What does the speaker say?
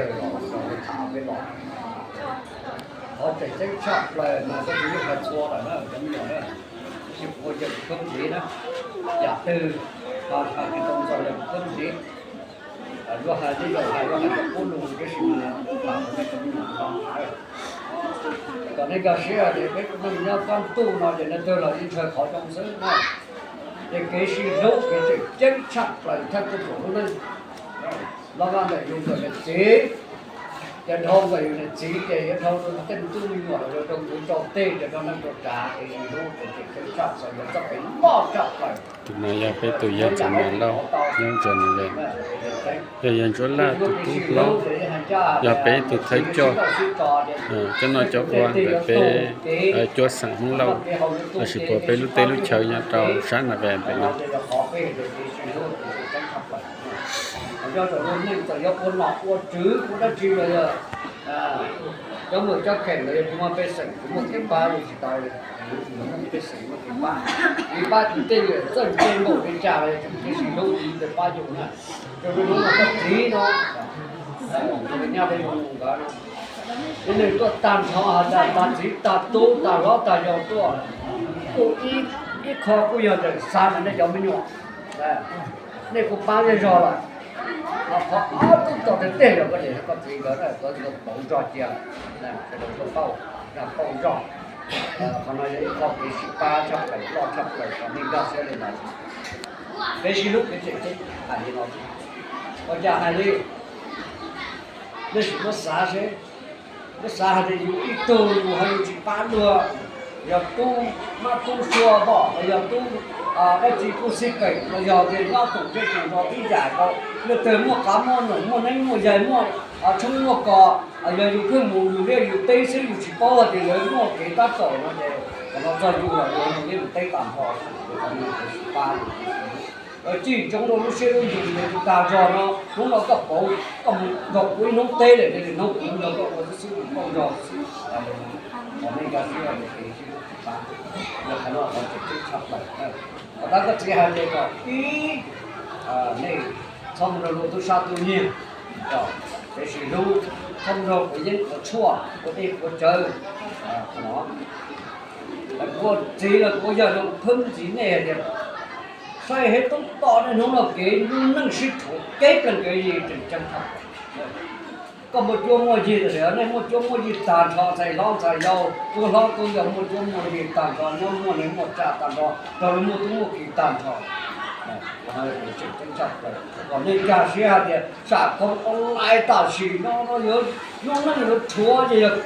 Los rau peb tham peb los. Qhov tseem ceeb tshaj plaws mas koj tsis yeej hais txhua lawm na cov me nyuam na, tab sis kuv ua cia khoob ntxiv na, yam twg hais tsis tau ntxaws los khoob ntxiv. Yuav hais tej zaum hais yuav hais kom kub lus tab sis mas tham rau nej cov me nyuam no. Kom nej nkag siab tias peb kuj neej nyob qab ntuj no ces neeg twg los yeej ntshaw qhov zoo xwb na. Ces kev sib hlub kev tseem ceeb tshaj plaws thawj tug hluas lub neej. Los vaj ntawm yus ntawm niam txiv, ces dhau ntawm yus niam txiv ces yuav dhau rau tej me tub me nyuam los rau kwv rau tij, rau neej rau tsav, kev sib hlub kev tseem ceeb tshaj plaws yog txoj kev loj tshaj plaws. Tus no yog peb tus yawg Txoov Mas Lauj nyob Ntsuag Nus Vees, yog yawg Ntsuab Laj tus tub hlob, yog peb tus thawj coj. Cov no cov ua ntawm peb cuab xeem Hmoob Lauj, lossis puas peb lub teb lub chaw nyob rau sab Nas Vees pem no. Yog txawm yog ua nom ua tswv ua dab tsi los yog cov muaj cov kheem los yog tsis muaj pej xeem, tsis muaj kev pab los tsis tau li. Muaj pej xeem muaj kev pab, kev pab kwv tij txawj ntse npaum li cas los yog tseem ceeb sib hlub li pab yus na. Rau hnub no koj txiv no, nyab peb zoo nkawd no, tib neeg tuaj tag nrho has tas tag txiv tag tub tag hlob tag yau tuaj, kuj ib qho kuj yog tseem xav ntawm nej cov me nyuam. Nej kuj pab zej zog lawm, qhov ob tub txog tiag tiag yog koj niam koj txiv nkawd, nkawd pauv zog cia lawm, sawv daws tuaj pauj, pauj zog. Qhov no yog ib qho kev sib pab tshaj plaws loj tshaj plaws kom nej nkag siab li ntawd. Kev sib hlub kev tseem ceeb hais li no, ua cas hais li, nej sim muab xav seb, muab xav hais tias yus ib tug yus ho yus tsis pab luag, yog tub mab tub sua pom los yog tub dab tsi kuj xij peem los yog tias nyob koom zej koom zos tib yam nkaus, leej twg muaj qav muaj noom muaj neeb muaj yaig muaj tshoob muaj kos, yog yus pheej mus yus liaj yus teb xwb yus tsis paub hais tias lawv muaj kev tab tom no ces qhov no txog yus los yus mus liaj mus teb tag nrho, qhov no kev sib pab. Txij ntsoov rau lub siab lub ntsws yog tus tag zog no, hnub no koj pauv, koj mus nrog kuv ib hnub teb lawm, hnub kuv nrog koj ua xwb xwb, pauj zog xwb. Qhov nej nkag siab los kev sib hlub kev pab, yog qhov no qhov tseem ceeb tshaj plaws. Tom qab koj txiv hais tias kom ib, nej txhob mus rau luag tub sab tub nyiag, kev sib hlub, txhob mus rau quav yeeb quav tshuaj quav dej quav cawv. Kuv ua txiv los kuv ua yawg los kuv thwb ntxiv nej hais tias, saib hais tub tom nej hnub no kev lub neej sib rhuav kev plees kev yi tseem ceeb tshaj. Koj muaj cuab muaj yig tas li, nej muaj cuab muaj yig tag nrho, ntxhais hlob ntxhais yau, tub hlob tub yau muaj cuab muaj yig tag nrho, nyob muaj neeg muaj tsav tag nrho, raug li muaj tub muaj ki tag nrho. Tseem ceeb tshaj plaws kom nej nkag siab hais tias sam khoo online tam sim no no yuav lub neej yuav rhuav ces yog